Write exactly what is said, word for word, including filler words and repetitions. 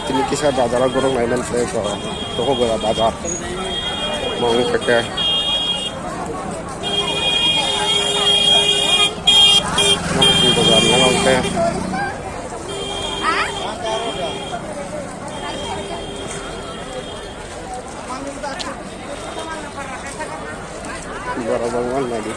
Tini kisa bazar o gorok naiman se ko toko gora bazar mong kake bazar nang khe. Borok bangma nadi.